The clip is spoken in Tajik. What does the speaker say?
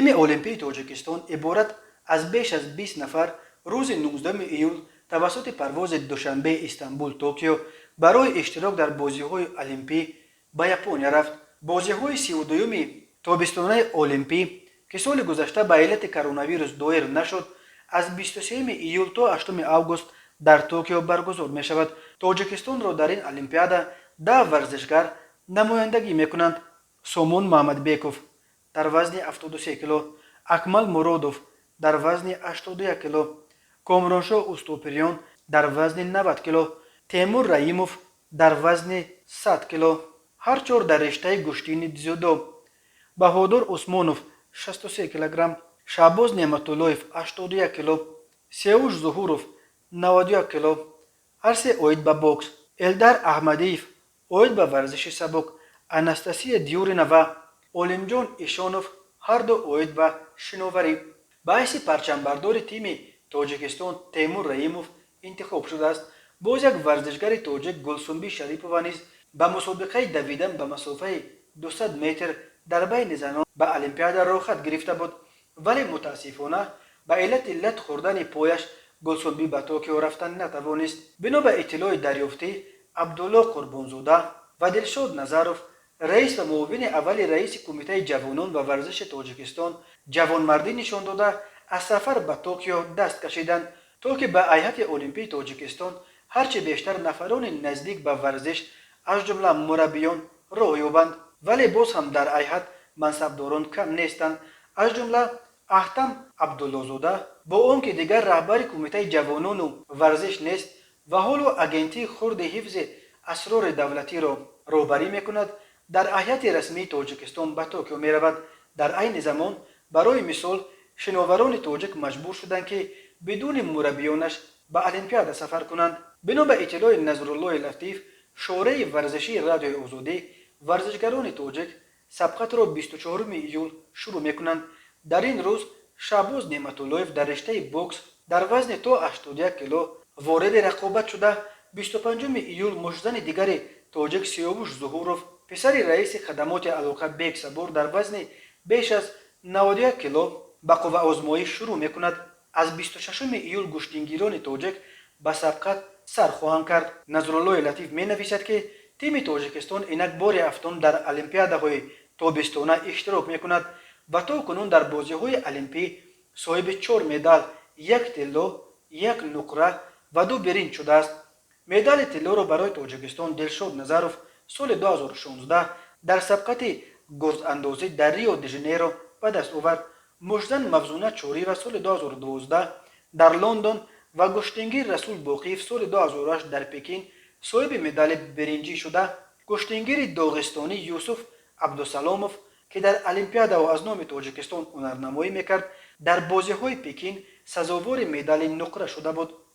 Тими Олимпии Тоҷикистон иборат аз беш аз 20 нафар рӯзи 19 июл тавассути парвози Душанбе Истанбул Токио барои иштирок дар бозиҳои олимпӣ ба Япония рафт. Бозиҳои 32-юми тобистонаи олимпӣ, ки соли гузашта ба иллати коронавирус доир нашуд, аз 23 июл то 8 август дар Токио баргузор мешавад. Тоҷикистонро дар ин олимпиада 10 варзишгар намояндагӣ мекунанд: Сомон Маҳмадбеков дар вазни 73 кило, Акмал Муродов дар вазни 81 кило, Комроншоҳ Устопирён дар вазни 90 кило, Темур Раимов дар вазни 100 кило, ҳар чор дар риштаи гӯштини дзюдо, Баҳодур Усмонов 63 килограмм, Шаҳбоз Неъматуллоев 81 кило, Сеуш Зуҳуров 91 кило, ҳар се оид ба бокс, Элдар Аҳмадиев оид ба варзиши сабук, Анастасия Дюрина ва Олимҷон Ишонов ҳарду оид ба шиноварӣ. Ба ҳайси парчамбардори тими Тоҷикистон Темур Раимов интихоб шудааст. Боз як варзишгари тоҷик, Гулсумбӣ Шарипова, низ ба мусобиқаи давидан ба масофаи 200 метр дар байни занон ба олимпиада роҳхат гирифта буд, вале мутаассифона ба иллати лат хӯрдани пояш Гулсумбӣ ба Токио рафтан натавонист. Бино ба иттилои дарёфтӣ, Абдулло Қурбонзода ва Дилшод Назаров, раис ва муовини аввали раиси Кумитаи ҷавонон ва варзиши Тоҷикистон, ҷавонмардӣ нишон дода, аз сафар ба Токио даст кашиданд, то ки ба ҳайати олимпии Тоҷикистон ҳарчи бештар нафарони наздик ба варзиш, аз ҷумла мураббиён, роҳ ёбанд. Вале боз ҳам дар ҳайат мансабдорон кам нестанд, аз ҷумла Аҳтам Абдуллозода. Бо он ки дигар раҳбари Кумитаи ҷавонону варзиш нест ва ҳоло Агентии хурди ҳифзи асрори давлатиро роҳбарӣ мекунад, дар ҳайати расмии Тоҷикистон ба Токио меравад. Дар айни замон, барои мисол, шиноварони тоҷик маҷбур шуданд, ки бидуни мураббиёнаш ба олимпиада сафар кунанд. Бино ба иттилои Назруллои Латиф, шореҳи варзишии Радиои Озодӣ, варзишгарони тоҷик сабқатро 24 июл шурӯъ мекунанд. Дар ин рӯз Шаҳбоз Неъматуллоев дар риштаи бокс дар вазни то 81 кило вориди рақобат шуда, 25 июл муштзани дигари тоҷик, Сиёвуш Зуҳуров, писари раиси хадамоти алоқа Бек Сабур, дар вазни беш аз 91 кило ба қувваозмоӣ шурӯъ мекунад. Аз 26 июл гӯштингирони тоҷик ба сабқат сар хоҳанд кард. Назруллои Латиф менависад, ки тими Тоҷикистон инак бори ҳафтум дар олимпиадаҳои тобистона иштирок мекунад ва то кунун дар бозиҳои олимпӣ соҳиби чор медал: як тилло, як нуқра ва ду биринҷ шудааст. Медали тиллоро барои Тоҷикистон Дилшод Назаров соли 2016 дар сабқати гурзандозӣ дар Рио де Жанейро ба даст овард, муштзан Мавзуна Чориева соли 2012 дар Лондон ва гӯштингир Расул Боқиев соли 2008 дар Пекин соҳиби медали биринҷӣ шуда, гӯштингири доғистонӣ Юсуф Абдусаломов, ки дар олимпиадаҳо аз номи Тоҷикистон ҳунарнамоӣ мекард, дар бозиҳои Пекин сазовори медали нуқра шуда буд.